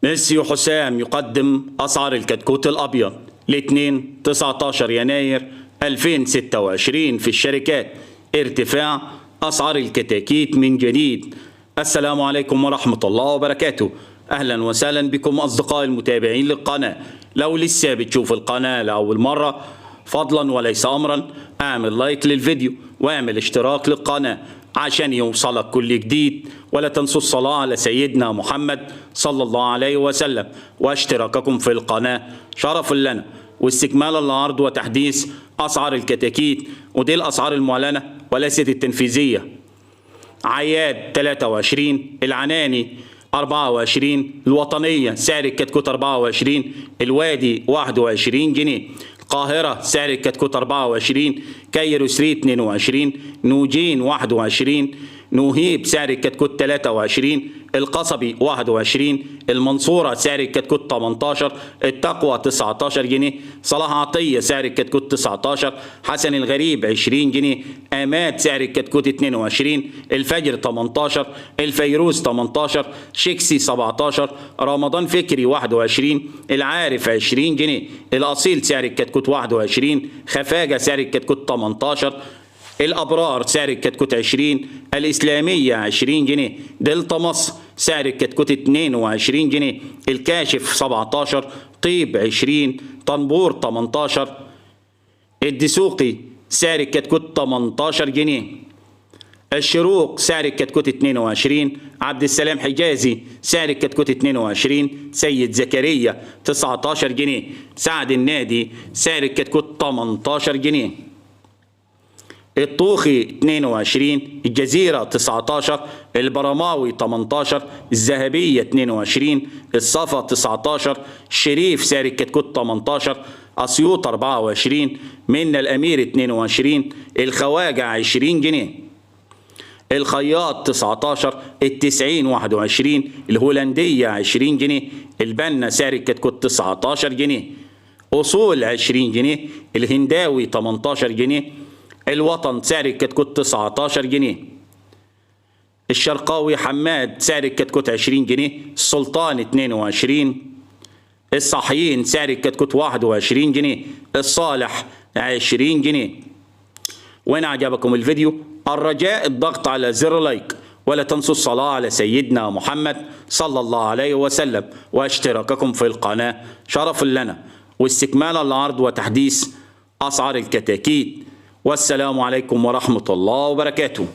ميسيو حسام يقدم أسعار الكتكوت الأبيض الاثنين 19 يناير 2026 في الشركات. ارتفاع أسعار الكتاكيت من جديد. السلام عليكم ورحمة الله وبركاته. أهلا وسهلا بكم أصدقائي المتابعين للقناة. لو لسه بتشوف القناة لأول مرة، فضلا وليس أمرا اعمل لايك للفيديو واعمل اشتراك للقناة عشان يوصلك كل جديد، ولا تنسوا الصلاة على سيدنا محمد صلى الله عليه وسلم، واشتراككم في القناة شرف لنا. واستكمالا لعرض وتحديث أسعار الكتاكيت، ودي الأسعار المعلنة وليست التنفيذية. عياد 23، العناني 24، الوطنية سعر الكتكوت 24، الوادي 21 جنيه، القاهرة سعر الكتكوت 24، كايرو 3 22، نوجين 21، نوهيب سعر الكتكوت 23، القصبي 21، المنصورة سعر الكتكوت 18، التقوى 19 جنيه، صلاح عطية سعر الكتكوت 19، حسن الغريب 20 جنيه، آماد سعر الكتكوت 22، الفجر 18، الفيروز 18، شيكسي 17، رمضان فكري 21، العارف 20 جنيه، الأصيل سعر الكتكوت 21، خفاجة سعر الكتكوت 18، الأبرار سعر الكتكوت 20، الإسلامية 20 جنيه، دلتا مصر سعر الكتكوت 22 جنيه، الكاشف 17، طيب 20، طنبور 18، الدسوقي سعر الكتكوت 18 جنيه، الشروق سعر الكتكوت 22، عبد السلام حجازي سعر الكتكوت 22، سيد زكريا 19 جنيه، سعد النادي سعر الكتكوت 18 جنيه، الطوخي 22، الجزيرة 19، البرماوي 18، الذهبية 22، الصفا 19، الشريف سعر الكتكوت 18، أسيوط 24، منا الأمير 22، الخواجة 20 جنيه، الخياط 19، التسعين 21، الهولندية 20 جنيه، البنا سعر الكتكوت 19 جنيه، أصول 20 جنيه، الهنداوي 18 جنيه، الوطن سعر الكتكوت 19 جنيه، الشرقاوي حماد سعر الكتكوت 20 جنيه، السلطان 22، الصحيين سعر الكتكوت 21 جنيه، الصالح 20 جنيه. وإن عجبكم الفيديو الرجاء الضغط على زر لايك، ولا تنسوا الصلاة على سيدنا محمد صلى الله عليه وسلم، واشتراككم في القناة شرف لنا. واستكمالا لعرض وتحديث أسعار الكتاكيت، والسلام عليكم ورحمة الله وبركاته.